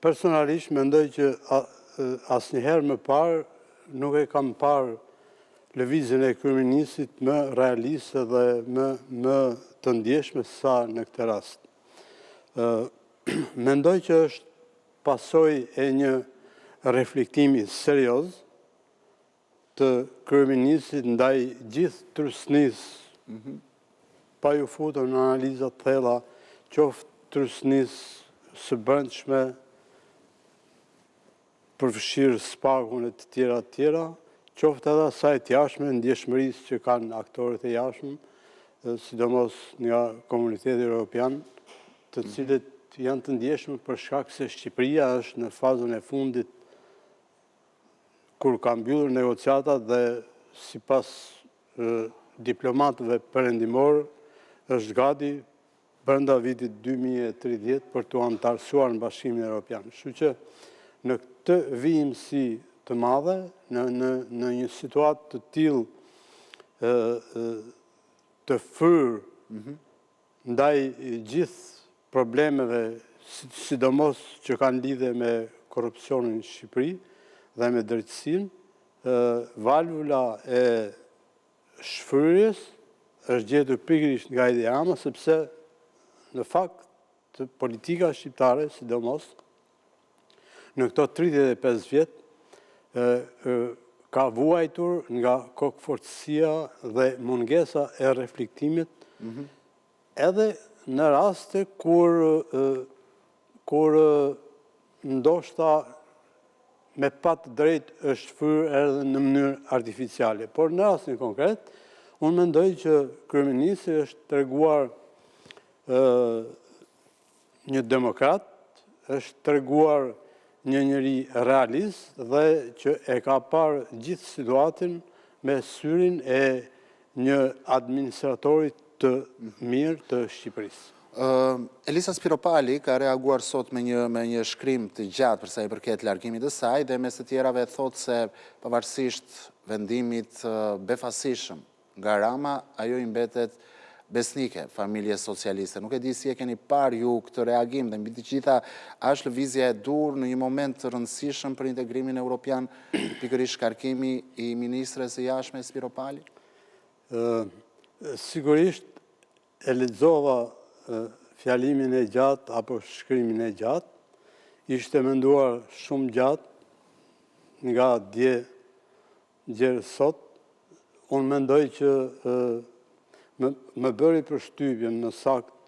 Personalisht mendoj që asnjëherë më parë nuk e kam parë lëvizjen e kryeministrit më realiste dhe më më të ndjeshme sa në këtë rast. Mendoj që është pasojë e një reflektimi serioz të kryeministrit ndaj gjithë trysnisë, mhm. pa iu futur në analiza të thella, qoftë trysnisë së brendshme, përfshirë SPAK-un e të tjera të tjera, qoftë edhe asaj të jashtme, ndjeshmërisë që kanë aktorët e jashtëm, sidomos nga komuniteti europian, të mhm. cilët janë të ndjeshëm për shkak se Shqipëria është në fazën e fundit kur ka mbyllur negociatat dhe sipas diplomatëve perëndimorë është gati brenda vitit 2030 për t'u anëtarësuar në Bashkimin Europian. Kështu që në këtë vijimësi të madhe, në, në, në një situatë të tillë të fryrë mhm. Ndaj gjithë problemeve, sidomos që kanë lidhje me korrupsionin në Shqipëri dhe me drejtësinë, valvula e shfryrjes është gjetur pikërisht nga Edi Rama, sepse në fakt politika shqiptare, sidomos, në këto 35 vjet, ka vuajtur nga kokëfortësia dhe mungesa e reflektimit, mhm. edhe në raste kur, kur ndoshta me pa të drejtë është fryrë edhe në mënyrë artificiale. Por në rastin konkret, unë mendoj që kryeministri është treguar një demokrat, është treguar një njeri realist dhe që e ka parë gjithë situatën me syrin e një administratori të mirë të Shqipërisë. Elisa Spiropali ka reaguar sot me një me një shkrim të gjatë për sa i përket largimit të saj dhe mes të tjerave thotë se pavarësisht vendimit të befasishëm Nga Rama, ajo i mbetet besnike familjes socialiste. Nuk e di si e keni parë ju këtë reagim dhe mbi të gjitha, a është lëvizja e duhur në një moment të rëndësishëm për integrimin europian, pikërisht shkarkimi i ministres së Jashtme Spiropali? Sigurisht e lexova fjalimin e gjatë apo shkrimin e gjatë, ishte menduar shumë gjatë nga dje Gjer sot, unë mendoj që më bëri përshtypjen më saktë.